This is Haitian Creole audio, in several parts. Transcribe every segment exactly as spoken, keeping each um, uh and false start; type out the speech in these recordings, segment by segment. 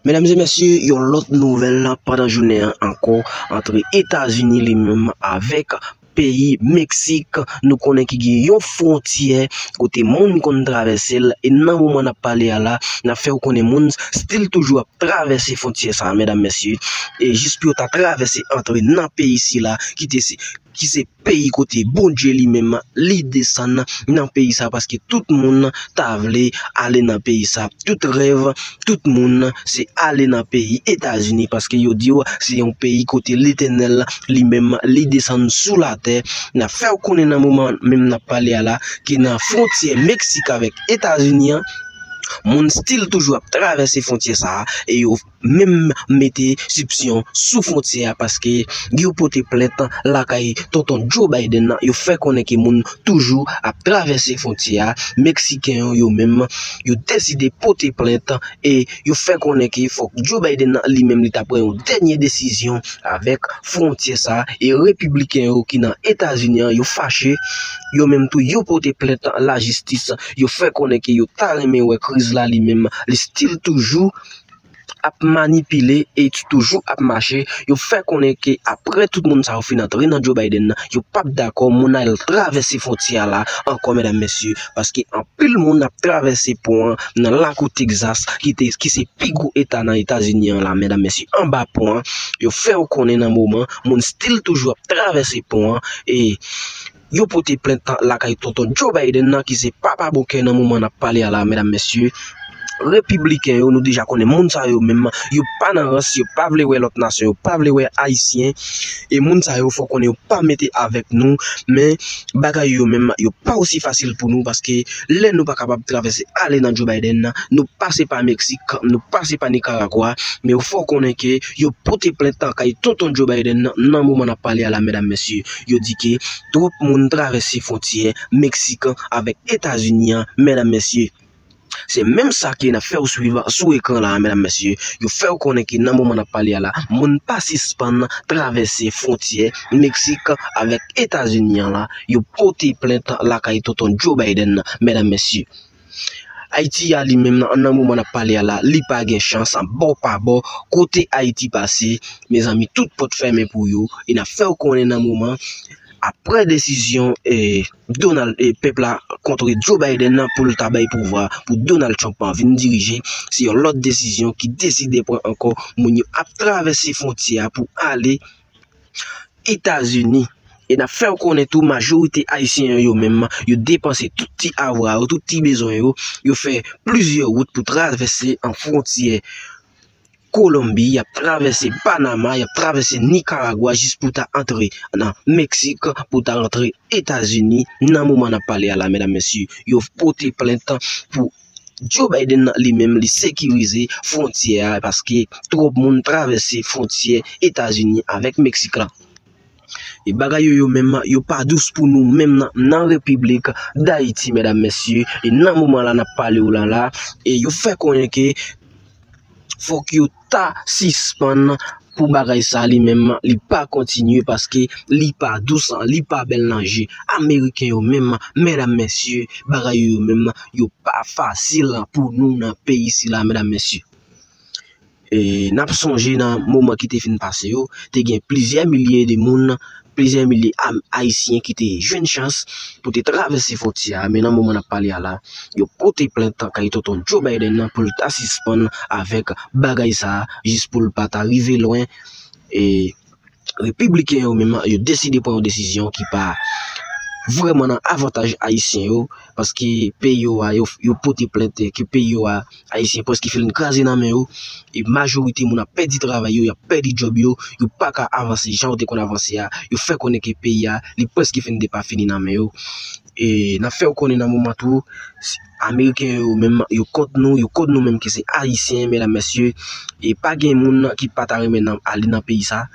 Medam e mesye, yon lòt nouvèl pandan jounen an ankò, antre Etazini li menm avèk peyi Meksik. Nou konnen ki gen yon fwontyè kote moun konn travèse l, e nan moman n ap pale a la, n ap fè w konnen moun still toujou ap travèse fwontyè sa a, medam, mesye. E jis pou yo ta travèse antre nan peyi sila, ki te se, ki se peyi kote Bondye li menm li desann nan peyi sa, paske tout moun ta vle ale nan peyi sa. Tout rèv tout moun se ale nan peyi Etazini, paske yo di w se yon peyi kote Letènèl li menm li desann sou latè. N ap fè w konnen nan moman menm n ap pale a la, ke nan fwontyè Meksik avèk Etazini an, moun still toujou ap travèse fwontyè sa a, e yo menm mete sipsyon sou fwontyè a, paske yo pote plent lakay tonton Joe Biden nan, yo fè konnen ke moun toujou ap travèse fwontyè a. Meksiken yo, yo menm, yo deside pote plent e yo fè konnen ke fòk Joe Biden nan li menm li ta pran yon dènye desizyon avèk fwontyè sa a. E repibliken yo ki nan Etazini an, yo fache, yo menm tou yo pote plent lajistis, yo fè konnen ke yo ta renmen wè kriz la li menm li still toujou ap manipile e toujou ap mache. Yo fè konnen ke apre tout moun sa yo fin antre nan Joe Biden nan, yo p ap dakò moun al travèse fwontyè a la ankò, medam, mesye, paske anpil moun ap travèse pon an nan lakou Texas, ki te, ki se pi gwo eta nan Etazini an la, medam, mesye, anba pon an. Yo fè w konnen nan moman, moun still toujou ap travèse pon an, e yo pote plent lakay tonton Joe Biden nan, ki se papa bon kè nan moman n ap pale a la, medam, mesye. Repibliken yo, nou deja konnen moun sa yo menm, yo pa nan rans, yo pa vle wè lòt nasyon, yo pa vle wè Ayisyen. E moun sa yo, fò konnen yo pa mete avèk nou, men bagay yo menm, yo pa osi fasil pou nou, paske lè nou pa kapab travèse ale nan Joe Biden nan, nou pase pa Meksik, nou pase pa Nikaragwa, men yo fè w konnen ke yo pote plent kay tonton Joe Biden nan, nan moman n ap pale a la, medam, mesye. Yo di ke twòp moun travèse fwontyè Meksik avèk Etazini an, medam, mesye. Se menm sa ke n ap fè w swiv sou ekran la, medam, mesye. Yo fè w konnen ke nan moman n ap pale a la, moun pa sispann travèse fwontyè Meksik avèk Etazini an la. Yo pote plent lakay tonton Joe Biden nan, medam, mesye. Ayiti a li menm nan, nan moman n ap pale a la, li pa gen chans, bò pa bò, kote Ayiti pase, mezanmi, tout pòt fèmen pou yo. E n ap fè w konnen nan moman, apre desizyon, e, Donald, e, pèp la kontre Joe Biden nan pou l ta bay pouvwa pou Donald Trump an vin dirije, se yon lòt desizyon ki deside pran ankò. Moun yo ap travèse fwontyè a pou ale Etazini. E n ap fè w konnen tou, majorite Ayisyen yo, yo menm, yo depanse tout ti avwa yo, tout ti bezwen yo, yo fè plizyè wout pou travèse an fwontyè Kolonbi, y ap travèse Panama, y ap travèse Nikaragwa jis pou ta antre nan Meksik, pou ta rantre Etazini. Nan moman n ap pale a la, medam, mesye, yo pote plent pou Joe Biden nan li menm, li sekirize fwontyè a, paske twòp moun travèse fwontyè Etazini avèk Meksik la. E bagay yo, yo menm, yo pa dous pou nou menm nan, nan Repiblik Dayiti, medam, mesye. E nan moman la n ap pale w la la, e yo fè konnen ke fòk yo ta sispann pou bagay sa li menm, li pa kontinye, paske li pa dous, li pa bèl nan je Ameriken yo menm, medam, mesye, bagay yo, yo menm, yo pa fasil pou nou nan peyi sila, medam, mesye. E n ap sonje nan moman ki te fin pase yo, te gen plizyè milye de moun, plizyè milye am-, Ayisyen ki te jwenn chans pou te travèse fwontyè a, men nan moman n ap pale a la, yo pote plent kay tonton Joe Biden nan pou l ta sispann avèk bagay sa a, jis pou l pa ta rive lwen. E Repibliken yo menm, yo deside pran yon desizyon ki pa vrèman nan avantaj Ayisyen yo, paske peyi yo a, yo, yo pote plent ke peyi yo a, Ayisyen prèske fin kraze nan men yo, e majorite moun ap pèdi travay yo, y ap pèdi djòb yo, yo pa ka avanse jan yo te konn avanse a, yo fè konnen ke peyi a, li prèske fin depafini nan men yo. E n ap fè w konnen nan moman tou, Ameriken yo menm, yo kont nou, yo kont nou menm ki se Ayisyen, medam, mesye, e pa gen moun ki pa ta renmen nan, ale nan peyi sa.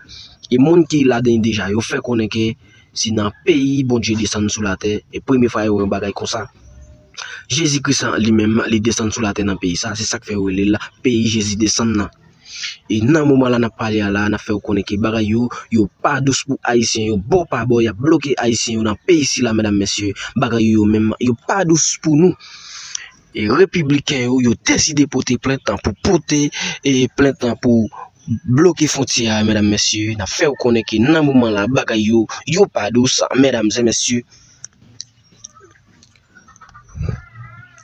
E moun ki ladan deja, yo fè konnen ke se nan peyi Bondye desann sou latè, e premye fwa yo wè yon bagay konsa. Jezi Kris li menm, li desann sou latè nan peyi sa, se sa k fè yo rele l peyi Jezi desann nan. E nan moman la n ap pale a la, n ap fè w konnen ke bagay yo, yo pa dous pou Ayisyen yo, bò pa bò, y ap bloke Ayisyen yo nan peyi sila, medam, mesye, bagay yo, yo menm, yo pa dous pou nou. E repibliken yo, yo deside pote plent pou pote e plent pou bloke fwontyè a, medam, mesye. N ap fè w konnen ke nan moman la, bagay yo, yo pa dous, medam e mesye.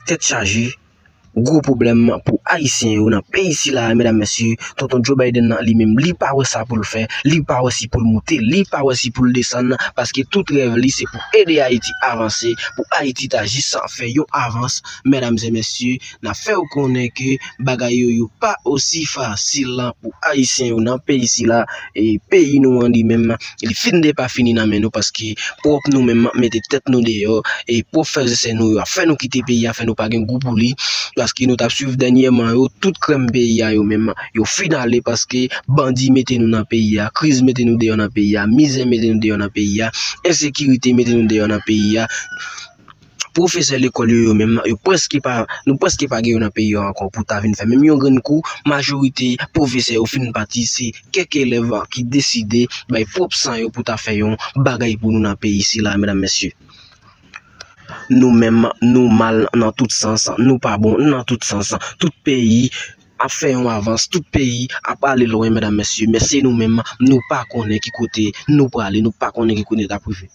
Tèt chaje, gwo pwoblèm pou Ayisyen yo nan peyi sila, medam, mesye. Tonton Joe Biden nan, li menm, li pa wè sa pou l fè, li pa wè si pou l moute, li pa wè si pou l desann, paske tout rèv li se pou ede Ayiti avanse, pou Ayiti ta jis fè yon avans, medam e mesye. N ap fè w konnen ke bagay yo, yo pa osi fasil pou Ayisyen yo nan peyi sila. E peyi nou an li menm, li fin depafini nan men nou, paske pwòp nou menm mete tèt nou deyò, e pwòp frè e sè nou yo ap fè nou kite peyi a, fè nou pa gen gou pou li, paske nou t ap swiv dènyèman yo, tout krèm peyi a yo menm, yo fin ale, paske bandi mete nou nan peyi a, kriz mete nou deyò nan peyi a, mizè mete nou deyò nan peyi a, ensekirite mete nou deyò nan peyi a. Pwofesè lekòl yo, yo menm, yo prèske pa, nou prèske pa gen yo nan peyi a ankò pou ta vin fè menm yon grenn kou. Majorite pwofesè yo fin pati, se kèk elèv ki deside bay pwòp san yo pou ta fè yon bagay pou nou nan peyi sila, medam, mesye. Nou menm, nou mal nan tout sans, nou pa bon nan tout sans. Tout peyi ap fè yon avans, tout peyi ap ale lwen, medam, mesye. Men se nou menm, nou pa konnen ki kote nou prale, nou pa konnen ki kote n ap rive.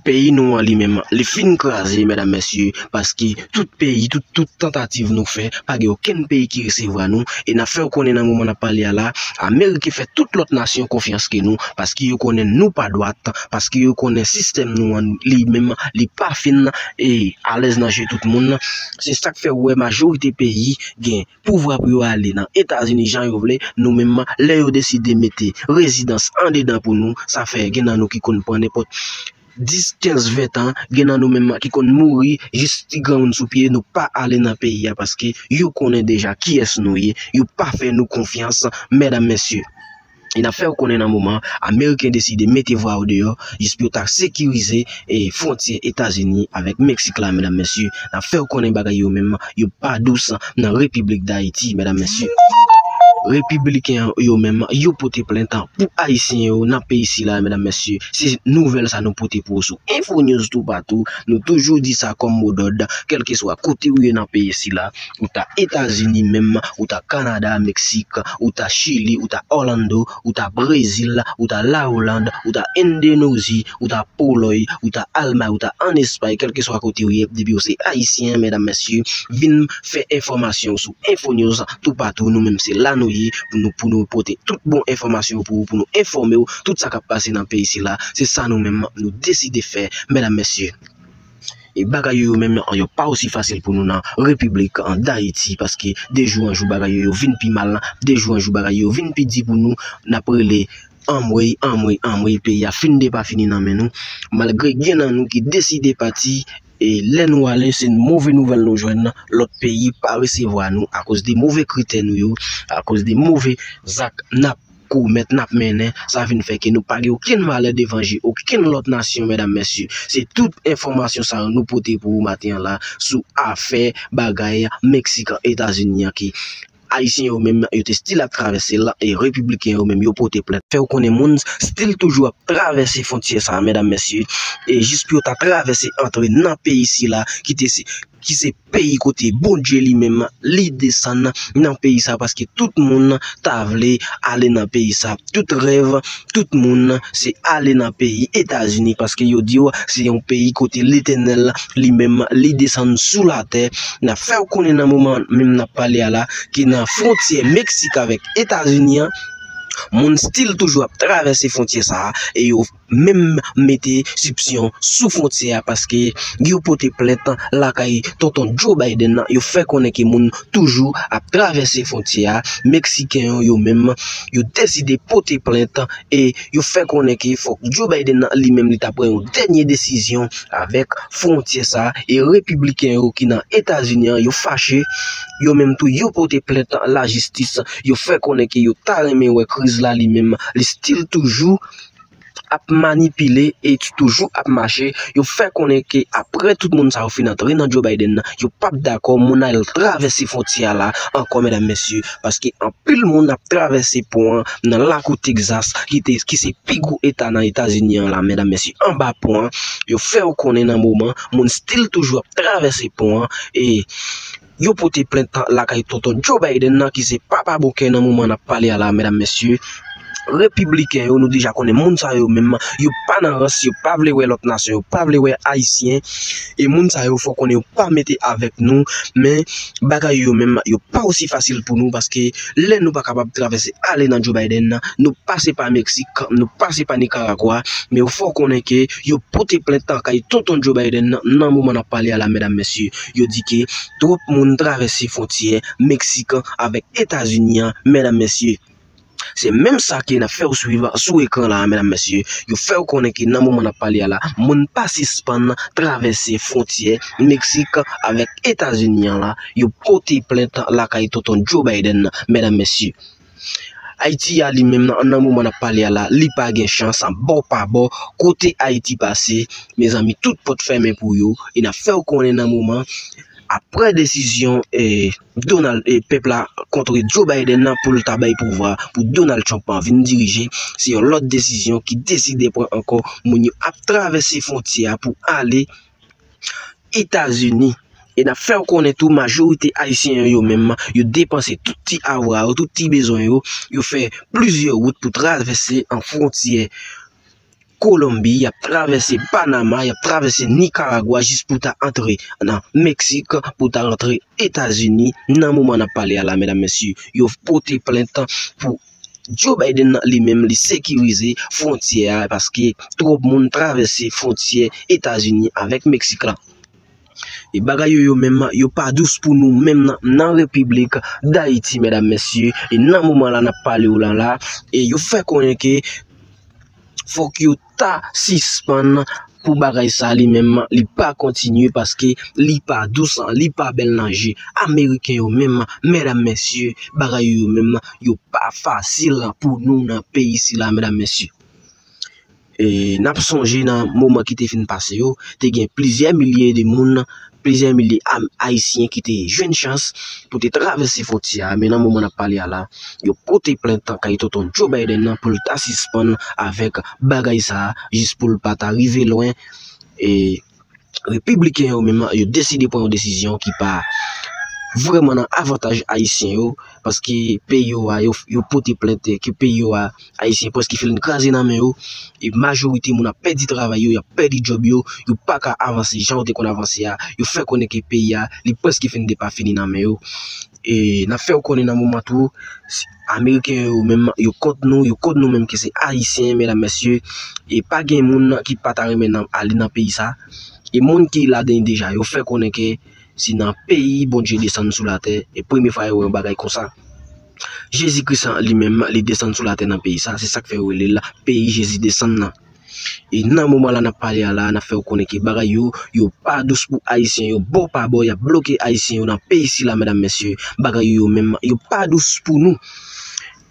Peyi nou an li menm, li fin kraze, medam, mesye, paske tout peyi, tout, tout tantativ nou fè, pa gen okenn peyi ki resevwa nou. E n ap fè w konnen nan moman n ap pale a la, Ameriken fè tout lòt nasyon konfyans ke nou, paske yo konnen nou pa dwat, paske yo konnen sistèm nou an li menm, li pa fin e alèz nan je tout moun. Se sa k fè w wè majorite peyi gen pouvwa pou yo ale nan Etazini jan yo vle. Nou menm, lè yo deside mete rezidans andedan pou nou, sa fè gen nan nou ki konn pran nenpòt dis, kenz, ven tan, gen nan nou menm ki konn mouri jis ti granmoun sou pye, nou pa ale nan peyi a paske yo konnen deja kiyès nou ye, yo pa fè nou konfyans, medam, mesye. E n ap fè w konnen nan moman, Ameriken deside mete vwa yo deyò, jis pou yo ta sekirize e fwontyè Etazini avèk Meksik la, medam, mesye. N ap fè w konnen bagay yo menm, yo pa dous nan Repiblik Dayiti, medam, mesye. Repibliken yo menm, yo pote plent pou Ayisyen yo nan peyi sila, medam, mesye. Se nouvèl sa nou pote pou ou sou Info News toupatou. Nou toujou di sa kòm modòd, kèlkeswa kote ou ye nan peyi sila, ou ta Etazini menm, ou ta Kanada, Meksik, ou ta Chili, ou ta Orlando, ou ta Brezil, ou ta Lawoland, ou ta Endonozi, ou ta Polòy, ou ta Almay, ou ta ann Espay, kèlkeswa kote ou ye, depi ou se Ayisyen, medam, mesye, vin fè enfòmasyon sou Info News toupatou. Nou menm se la nou ye pou nou, pou nou pote tout bon enfòmasyon pou ou, pou nou enfòme w tout sa k ap pase nan peyi sila. Se sa nou menm nou deside fè, medam, mesye. E bagay yo, yo menm, yo pa osi fasil pou nou nan Repiblik an Dayiti, paske de jou an jou bagay yo, yo vin pi mal, de jou an jou bagay yo vin pi di pou nou. N ap rele anmwey, anmwey, anmwey, peyi a fin depafini nan men nou. Malgre gen nan nou ki deside pati, e lè nou ale, se move nouvèl nou jwenn, lòt peyi pa resevwa nou akoz de move kritè nou yo, akoz de move zak n ap komèt, n ap mennen, sa vin fè ke nou pa gen okenn valè devan je okenn lòt nasyon, medam, mesye. Se tout enfòmasyon sa yo nou pote pou ou maten an la sou afè bagay Meksik ak Etazini an, ke Ayisyen yo menm, yo te still ap travèse l, e Repibliken yo menm, yo pote plent. Fè w konnen moun still toujou ap travèse fwontyè sa a, medam, mesye, e jis pou yo ta travèse antre nan peyi sila, ki te se, ki se peyi kote Bondye li menm, li desann nan peyi sa, paske tout moun ta vle ale nan peyi sa. Tout rèv tout moun se ale nan peyi Etazini, paske yo di w se yon peyi kote Letènèl li menm, li desann sou latè. N ap fè w konnen nan moman menm n ap pale a la, ke nan fwontyè Meksik avèk Etazini an, moun still toujou ap travèse fwontyè sa a, e yo menm mete sipsyon sou fwontyè a, paske yo pote plent lakay tonton Joe Biden nan, yo fè konnen ke moun toujou ap travèse fwontyè a. Meksiken yo, yo menm, yo deside pote plent e yo fè konnen ke fòk Joe Biden nan li menm li ta pran yon dènye desizyon avèk fwontyè sa a. E Repibliken yo ki nan Etazini an, yo fache, yo menm tou, yo pote plent lajistis, yo fè konnen ke yo ta renmen wè kriz la li menm, li still toujou ap manipile e toujou ap mache. Yo fè konnen ke apre tout moun sa yo fin antre nan Joe Biden nan, yo p ap dakò moun al travèse fwontyè a la ankò, medam, mesye, paske anpil moun ap travèse pon an nan lakou Texas, ki te, ki se pi gwo eta nan Etazini an la, medam, mesye, anba pon an. Yo fè w konnen nan moman, moun still toujou ap travèse pon an, e yo pote plent lakay tonton Joe Biden nan ki se papa bokè nan moman n ap pale a la, medam, mesye. Repibliken yo, nou deja konnen moun sa yo menm, yo pa nan rans, yo pa vle wè lòt nasyon, yo pa vle wè Ayisyen. E moun sa yo, fò konnen yo pa mete avèk nou, men bagay yo menm, yo pa osi fasil pou nou, paske lè nou pa kapab travèse ale nan Joe Biden nan, nou pase pa Meksik, nou pase pa Nikaragwa, men yo fò konnen ke yo pote plent kay tonton Joe Biden nan, nan moman n ap pale a la, medam, mesye. Yo di ke twòp moun travèse fwontyè Meksik avèk Etazini an, medam, mesye. Se menm sa ke n ap fè w swiv sou ekran la, medam, mesye. Yo fè w konnen ke nan moman n ap pale a la, moun pa sispann travèse fwontyè Meksik avèk Etazini an la. Yo pote plent lakay tonton Joe Biden nan, medam, mesye. Ayiti a li menm nan, nan moman n ap pale a la, li pa gen chans, bò pa bò, kote Ayiti pase, mezanmi, tout pòt fèmen pou yo. E n ap fè w konnen nan moman, apre desizyon, eh, Donald, eh, pèp la kontre Joe Biden nan pou l ta bay pouvwa pou Donald Trump an vin dirije, se yon lòt desizyon ki deside pran ankò. Moun yo ap travèse fwontyè a pou ale Etazini. E n ap fè w konnen tou, majorite Ayisyen yo, yo menm, yo depanse tout ti avwa yo, tout ti bezwen yo, yo fè plizyè wout pou travèse an fwontyè Kolonbi, y ap travèse Panama, y ap travèse Nikaragwa jis pou ta antre nan Meksik, pou ta rantre Etazini. Nan moman n ap pale a la, medam, mesye, yo pote plent pou Joe Biden nan li menm, li sekirize fwontyè a, paske twòp moun travèse fwontyè Etazini avèk Meksik la. E bagay yo, yo menm, yo pa dous pou nou menm nan, nan Repiblik Dayiti, medam, mesye. E nan moman la n ap pale w la la, e yo fè konnen ke fòk yo ta sispann pou bagay sa li menm, li pa kontinye, paske li pa dous, li pa bèl nan je Ameriken yo menm, medam, mesye, bagay yo, yo menm, yo pa fasil pou nou nan peyi sila, medam, mesye. E n ap sonje nan moman ki te fin pase yo, te gen plizyè milye de moun, plizyè milye am-, Ayisyen ki te jwenn chans pou te travèse fwontyè a, men nan moman n ap pale a la, yo pote plent kay tonton Joe Biden nan pou l ta sispann avèk bagay sa a, jis pou l pa ta rive lwen. E Repibliken yo menm, yo deside pran yon desizyon ki pa vrèman nan avantaj Ayisyen yo, paske peyi yo a, yo, yo pote plent ke peyi yo a, Ayisyen prèske fin kraze nan men yo, e majorite moun ap pèdi travay yo, y ap pèdi djòb yo, yo pa ka avanse jan yo te konn avanse a, yo fè konnen ke peyi a, li prèske fin depafini nan men yo. E n ap fè w konnen nan moman tou, s-, Ameriken yo menm, yo kont nou, yo kont nou menm ke se Ayisyen, medam, mesye, e pa gen moun ki pa ta renmen nan, ale nan peyi sa. E moun ki ladan deja, yo fè konnen ke se nan peyi Bondye desann sou latè, e premye fwa yo wè yon bagay konsa. Jezi Kris li menm, li desann sou latè nan peyi sa, se sa k fè yo rele l peyi Jezi desann nan. E nan moman la n ap pale a la, n ap fè w konnen ke bagay yo, yo pa dous pou Ayisyen yo, bò pa bò, y ap bloke Ayisyen yo nan peyi sila, medam, mesye, bagay yo, yo menm, yo pa dous pou nou.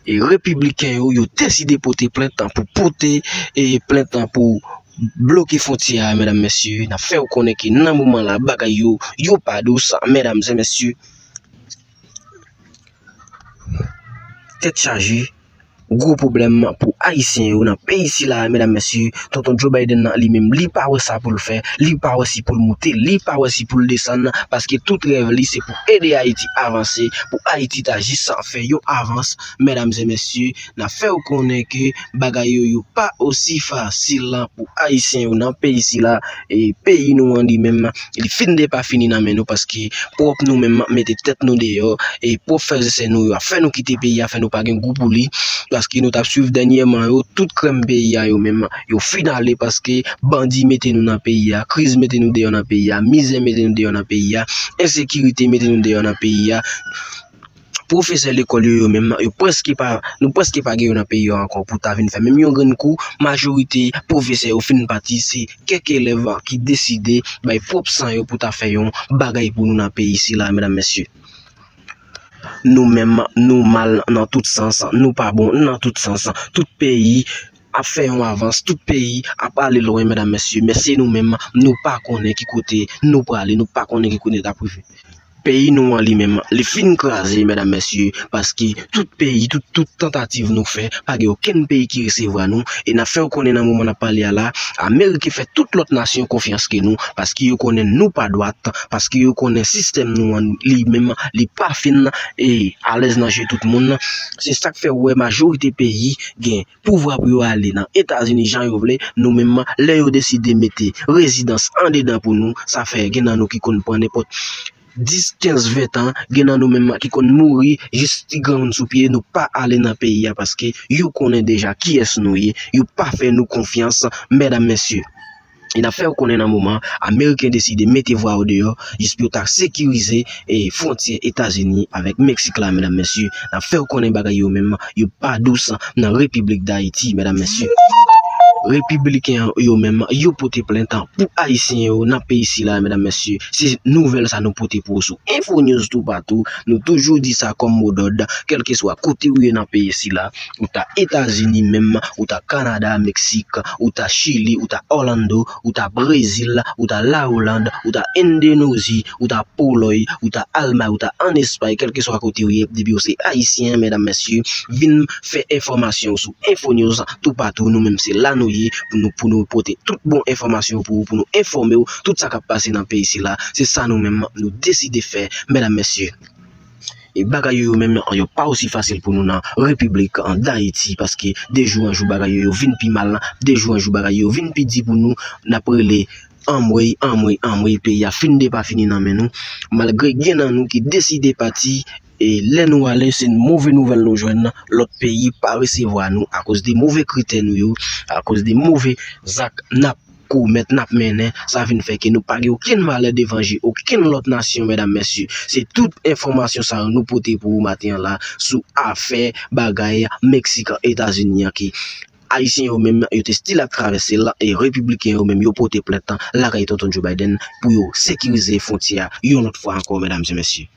E Repibliken yo, yo deside pote plent pou pote, e plent pou bloke fwontyè a, medam, mesye. N ap fè w konnen ke nan moman la, bagay yo, yo pa dous, medam e mesye. Tèt chaje, gwo pwoblèm pou Ayisyen yo nan peyi sila, medam, mesye. Tonton Joe Biden nan, li menm, li pa wè sa pou l fè, li pa wè si pou l moute, li pa wè si pou l desann, paske tout rèv li, se pou ede Ayiti avanse, pou Ayiti ta jis fè yon avans, medam e mesye. N ap fè w konnen ke bagay yo, yo pa osi fasil pou Ayisyen yo nan peyi sila, e peyi nou an li menm, li fin depafini nan men nou, paske pwòp nou menm mete tèt nou deyò, e pwòp frè e sè nou yo ap fè nou kite peyi a, fè nou pa gen gou pou li, paske nou t ap swiv dènyèman yo, tout krèm peyi a yo menm, yo fin ale, paske bandi mete nou nan peyi a, kriz mete nou deyò nan peyi a, mizè mete nou deyò nan peyi a, ensekirite mete nou deyò nan peyi a. Pwofesè lekòl yo, yo menm, yo prèske pa, nou prèske pa gen yo nan peyi a ankò pou ta vin fè menm yon grenn kou. Majorite pwofesè yo fin pati, se kèk elèv ki deside bay pwòp san yo pou ta fè yon bagay pou nou nan peyi sila, medam, mesye. Nou menm, nou mal nan tout sans, nou pa bon nan tout sans. Tout peyi ap fè yon avans, tout peyi ap ale lwen, medam, mesye, men se nou menm, nou pa konnen ki kote nou prale, nou pa konnen ki kote n ap rive. Peyi nou an li menm, li fin kraze, medam, mesye, paske tout peyi, tout, tout tantativ nou fè, pa gen okenn peyi ki resevwa nou. E n ap fè w konnen nan moman n ap pale a la, Ameriken fè tout lòt nasyon konfyans ke nou, paske yo konnen nou pa dwat, paske yo konnen sistèm nou an li menm, li pa fin e alèz nan je tout moun. Se sa k fè w wè majorite peyi gen pouvwa pou yo ale nan Etazini jan yo vle, nou menm, lè yo deside mete rezidans andedan pou nou, sa fè gen nan nou ki konn pran nenpòt dis, kenz, ven tan, gen nan nou menm ki konn mouri jis ti grenn sou pye, nou pa ale nan peyi a paske yo konnen deja kiyès nou ye, yo pa fè nou konfyans, medam, mesye. E n ap fè w konnen nan moman, Ameriken deside mete vwa yo deyò, jis pou yo ta sekirize e fwontyè Etazini avèk Meksik la, medam, mesye. N ap fè w konnen bagay yo menm, yo pa dous nan Repiblik Dayiti, medam, mesye. Repibliken yo menm, yo pote plent pou Ayisyen yo nan peyi sila, medam, mesye. Se nouvèl sa nou pote pou ou sou Info News toupatou. Nou toujou di sa kòm modòd, kèlkeswa kote ou ye nan peyi sila, ou ta Etazini menm, ou ta Kanada, Meksik, ou ta Chili, ou ta Orlando, ou ta Brezil, ou ta Laoland, ou ta Endonezi, ou ta Polòy, ou ta Almay, ou ta ann Espay, kèlkeswa kote ou ye, depi ou se Ayisyen, medam, mesye, vin fè enfòmasyon sou Info News toupatou. Nou menm se la nou ye pou nou, pou nou pote tout bon enfòmasyon pou ou, pou nou enfòme w tout sa k ap pase nan peyi sila. Se sa nou menm nou deside fè, medam, mesye. E bagay yo, yo menm, yo pa osi fasil pou nou nan Repiblik Dayiti, paske de jou an jou bagay yo, yo vin pi mal, de jou an jou bagay yo vin pi di pou nou. N ap rele anmwey, anmwey, anmwey, peyi a fin depafini nan men nou. Malgre gen nan nou ki deside pati, e lè nou ale, se move nouvèl nou jwenn. Lòt peyi pa resevwa nou akoz de move kritè nou yo, akoz de move zak n ap komèt, n ap mennen. Sa vin fè ke nou pa gen okenn valè devan je okenn lòt nasyon, medam, mesye. Se tout enfòmasyon sa yo nou pote pou ou maten an la sou afè bagay Meksik ak Etazini an, ke Ayisyen yo menm, yo te still ap travèse l, e Repibliken yo menm, yo pote plent lakay Tonton Joe Biden pou yo sekirize fwontyè a yon lòt fwa ankò, medam e mesye.